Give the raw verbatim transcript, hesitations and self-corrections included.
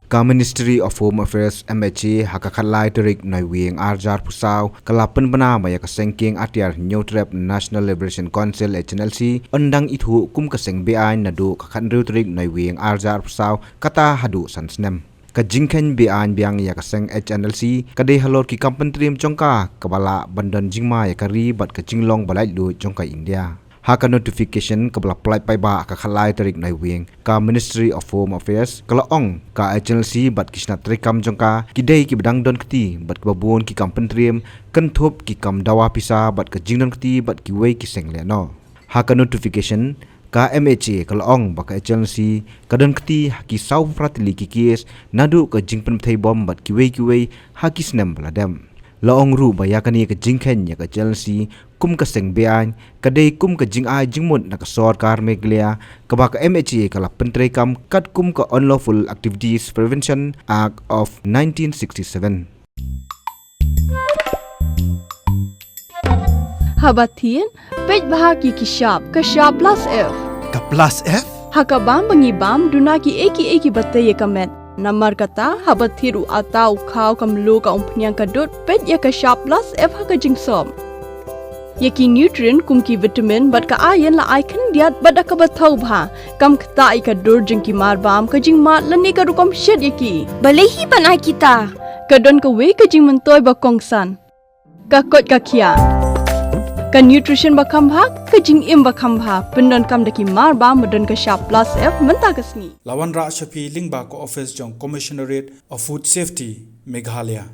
Ka Ministry of Home Affairs, M H A, ha ka khatlai tarik Naiwieng arhajar arphew saw, ka la pynbna ba ïa ka seng kieng atiar Hynñiewtrep National Liberation Council, H N L C, yn dang ithuh kum ka seng be-aiñ naduh ka khathynriew tarik Naiwieng arhajar arphew saw, kata haduh san snem. Ka jingkheiñ be-aiñ biang ïa ka seng H N L C ka dei halor ki kam pyntriem jong ka, kaba lah ban don jingma ïa ka ri bad ka jinglong ba laitluid jong ka India. Ha ka notification kaba la pynlait paidbah ha ka khatlai tarik Naiwieng, ka Ministry of Home Affairs ka la ong ka H N L C bad ki shnat treikam jong ka ki dei kiba dang don kti bad kiba bun ki kam pyntriem, kynthup ki kam dawa pisa bad ka jingdon kti bad kiwei ki seng lehnoh. Ha ka notification, ka M H A ka la ong ba ka H N L C ka don kti ha ki sawphew phra tylli ki case naduh ka jingpynbthei bom bad kiwei kiwei ha ki snem ba la dep. La ong ruh ba ïa kane ka jingkheiñ ïa ka H N L C kum ka seng be-aiñ ka dei kum ka jingai jingmut na ka sorkar Meghalaya, kaba ka M H A ka la pyntreikam katkum ka Unlawful Activities Prevention Act of nineteen sixty-seven. Haba thied, peit bha ïa ki shap, ka shap plus F. Ka plus F? Ha ka bam ba ngi bam, duna kiei kiei kiba tei ïa ka met. Namar kata, haba thied u atta, u khaw, ka mluh, ka umphniang, ka dud, peit ïa ka shap plus F ha ka jingsop. Ïa ki nutrient kum ki vitamin bad ka iron la ai khyndiat bad da kaba thaw bha. Kam ktah ïa ka dur jong ki marbam, ka jingmad lane ka rukom shet ïa ki. Balei hi ban ai kita? Ka don kawei ka jingmyntoi ba kongsan. Ka koit ka khiah. Ka nutrition ba kham bha, ka jingim ba kham bha. Pyndonkam da ki marbam ba don ka shap plus F mynta ka sngi. La wanrah sha phi lyngba ka office jong Commissionerate of Food Safety, Meghalaya.